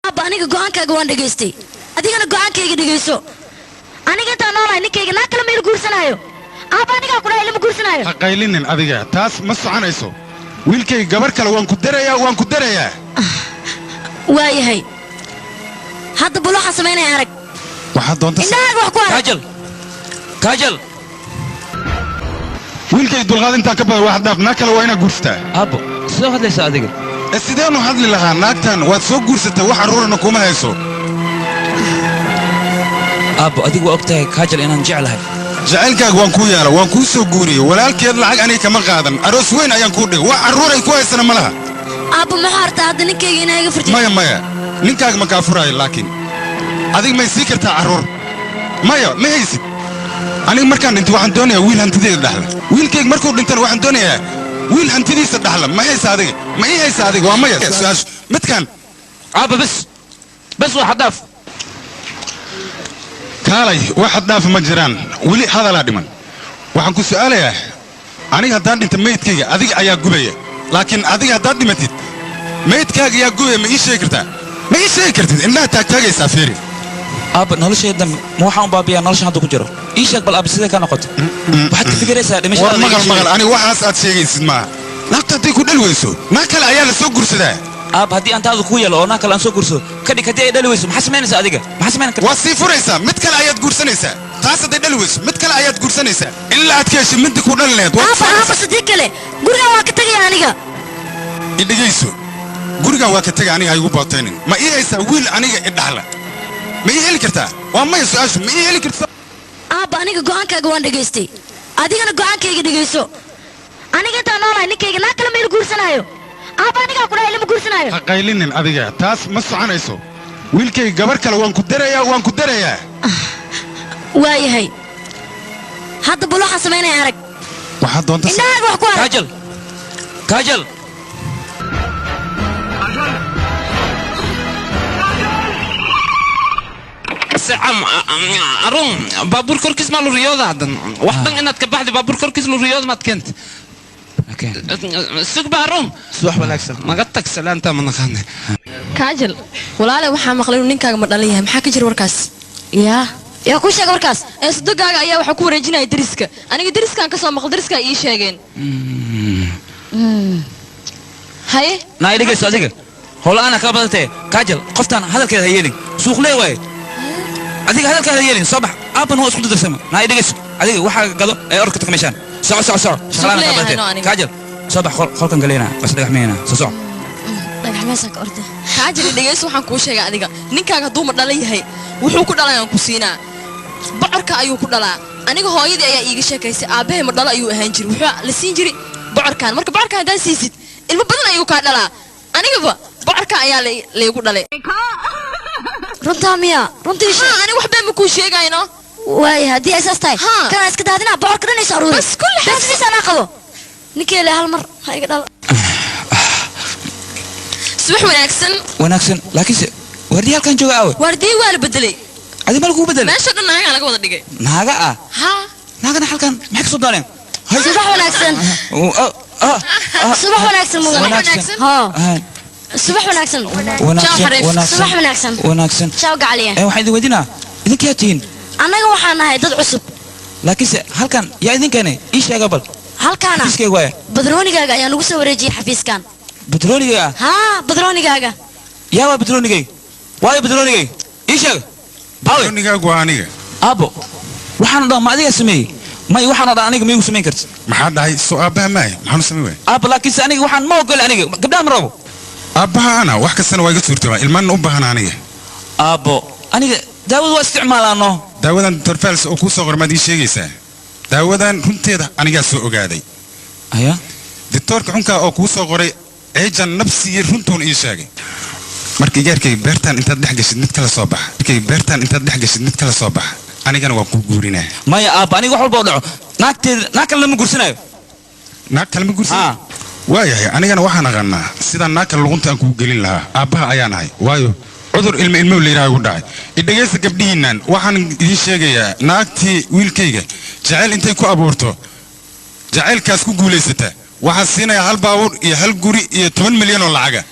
Aabba, aniga go'aankaaga waan dhegaystay, adigana go'aankayga dhegayso. Aniga intaan noolahay ninkayga naag kale ma ila guursanaayo. Aabba, anigaa ku dhahay, lama guursanaayo. Ha qaylinin adiga, taas ma soconayso. Wiilkayga gabar kale waan ku darayaa, waan ku darayaa. Waayahay, hadda bal waxaan samaynaya arag. Waxaad doonta. Indhahaaga wax ku arag. Kaajal, Kaajal. Wiilkayga dulqaad intaa ka badan wax dhaaf, naag kale waa inaad guursataa. Aabbo, sidee u hadlaysaa adiga? E sideenu hadli lahaa? Naagtan waad soo guursatay, wax carruurana kuma hayso. Aabbo, adigu waa og tahay Kaajal inaan jeclahay. Jacaylkaaga waan kuu yeela, waan kuu soo guuriyey. Walaalkeed lacag aniga kama qaadan, aroos weyn ayaan kuu dhigay, wax carruur ay ku haysana ma laha. Aabba, maxaa hartaa hadda ninkayga inaa iga furtid? Maya, maya, ninkaaga ma kaa furaayo, laakiin adiga may sii kartaa carruur? Maya, ma haysid. Aniga markaan dhintay waxaan doonayaa wiil hantideeda dhaxla. Wiilkayga markuu dhintana waxaan doonayaa wiil hantidiisa dhaxla. Ma haysa adiga? Ma ii haysa adiga? Waa maya su-aashu midkaan. Aabba, bes bes, waa xad dhaaf. Kaalay, wax xad dhaafa ma jiraan, weli hadalaa dhiman. Waxaan ku su'aalayaa, aniga haddaan dhinta maydkayga adiga ayaa gubaya, laakiin adiga haddaad dhimatid maydkaaga ayaa gubaya? Ma ii sheegi kartaa? Ma ii sheegi kartid? Indhaha taagtaagaysaa, fiiri. Aabba, noloshayda dambe ma waxaan u baabiyaa noloshan hadda ku jiro? Ii sheeg bal, aabba, sidee ka noqotay? Waxaad ka fikiraysaa war dhimashadaada. Maqal, maqal, aniga waxaas aad sheegaysid maaha. Naagta hadday ku dhali weyso, naag kale ayaa la soo guursadaa. Aabba, haddii aan taadu kuu yeelo oo naag kale aan soo guursado, ka dhig, haddii ay dhali weyso, maxaa samaynaysaa adiga? Maxaa samayn kartaa? Waad sii furaysaa, mid kale ayaad guursanaysaa. Taas hadday dhali weyso, mid kale ayaad guursanaysaa ilaa aad ka heshay midda ku dhali lahayd. Waad Aabba, aabba, sidii kale gurigan waa ka tegaya aniga. Idhegayso, gurigan waa ka tega, aniga ha igu bootaynin. Ma ii haysaa wiil aniga idhaxla? Ma ii heli kartaa? Waa maya su-aashu. Ma ii heli kartaa? Aabba, aniga go'aankaaga waan dhegaystay, adigana go'aankayga dhegayso. Aniga intaan noolahay ninkayga naag kale ma ila guursanaayo. Aabba, anigaa ku dhahay, lama guursanaayo. Ha qaylinin adiga, taas ma soconayso. Wiilkayga gabar kale waan ku darayaa, waan ku darayaa. Waayahay, hadda bal waxaan samaynaya arag. Waxaad doonta. Indhahaaga wax ku arag. Kaajal, Kaajal. Sacam arun, baabuur korkiis maa lu riyooda haddan wax dhan inaad ka baxdi, baabuur korkiis lu riyooda maad keenta. Sugba, arun. Subax wanaagsan. Naga tag, salaanta ma naqaane. Kaajal walaale, waxaa maqlay inuu ninkaaga ma dhalan yahay. Maxaa ka jira warkaas? Yaa, yaa kuu sheega warkaas? Ee sodogaaga ayaa waxaa ku wareejinaya deriska. Aniga deriskaan ka soo maqlay, deriskaa ii sheegeen. Haye. Naa, dhegayso adiga, howla-aana kaa badatee. Kaajal, qoftaan hadalkeeda ha yeelin, suuqlee waaye. Adiga hadalkeeda ha yeelin, soo bax. Aabban waa isku dadarsama. Naa, dhegayso adiga, waxaa gado ee orka tag meeshaan. Soco, soco, soco, shaqalaana kaa Suuqlee badatee. ahayno aniga. Kaajal, soo bax, qolkan galeyna, was dhagax meyna, soo soco. Dhagax meeshaan ka orda. Kaajal, dhegayso, waxaan kuu sheegay adiga, ninkaaga hadduu ma dhalan yahay, wuxuu ku dhalay aan ku siinaa, bocorka ayuu ku dhalaa. Aniga hooyadii ayaa iiga sheekaysay, aabbahay ma dhalo ayuu ahaan jiray, wuxuu la siin jiray bocorkan. Marka bocorkan haddaad siisid, ilmo badan ayuu kaa dhalaa. Anigaba bocorka ayaa laygu dhalay. Runtaa miya? Runtii Ha, aniga waxbaa ma kuu sheegayno. Waaya, haddii ay saas tahay, kanaa iska daadinaa, bocorka dhan is aruuri. Bas kulli. Bas bis, anaa qabo ninkeele, hal mar ha iga dhalo. Subax wanaagsan. Wanaagsan, laakiinse waardiya halkan jooga aawe? Waardiye waa la bedelay. Adi ma lagugu bedelay? Meesha dhan naagaa laga wada dhigay. Naaga ah? Ha. Naagana halkan maxay kasoo dooneen? Subax wanaagsan. Subax wanaagsan, mudan. Wanaagsan. Ha, subax wanaagsan. Wanaagsan, wanaagsan. Subax wanaagsan. Wanaagsan. Ciao, gacaliya. Ee waxaan idin weydiinaa, idinkaa tihiin? Annaga waxaan nahay dad cusub. Laakiinse halkan yaa idin keenay? Ii sheega bal. Halkaana Xafiiskayga waaya. Badroonigaaga ayaa nagu soo wareejiyey xafiiskan. Batrooniga ah? Haa, badroonigaaga. Yaa waa batroonigay? Waayo batroonigay, ii sheeg. Batroonigaagu waa aniga. Aabbo, waxaan dhan ma adigaa sameeyey? May, waxaan dhan aniga miygu samayn karti? Maxaa dhahay? Soo aabbaha maahay? Maxaanu samayn waay? Aabbo, laakiinse aniga waxaan ma ogol, aniga gabdhaha ma rabo. Aabbaha ana wax kastana waa iga suurtoobaa, ilmaana u baahan aniga. Aabbo, aniga daawada waa isticmaalaano. Daawadan Dr. Fals oo kuu soo qoray maad ii sheegaysaa? Daawadan runteeda anigaa soo ogaaday. Aya. Doctoorka xunkaa oo kuu soo qoray ceejan nafsigii runtuun ii sheegay. Marka igaarkayga, beertaan intaad dhex gashid mid kala soo baxa. Markay beertaan intaad dhex gashid mid kala soo baxa, anigana waan kuu guurinaa. Maya aabba, aniga wax walba oo dhaco, naagteeda naag kale lama guursanayo. Naag kale ma guursan? Waayahay, anigana waxaan aqaanaa sidaan naag kale luqunta aan kugu gelin lahaa. Aabbaha ayaan ahay, waayo cudur ilmo ilmo la yidhaha igu dhacay. Idhegaysta gabdhihiinnan, waxaan idiin sheegayaa, naagtii wiilkayga jacayl intay ku abuurto, jacaylkaas ku guulaysata, waxaan siinayaa hal baabuur iyo hal guri iyo 10 milyan oo lacaga.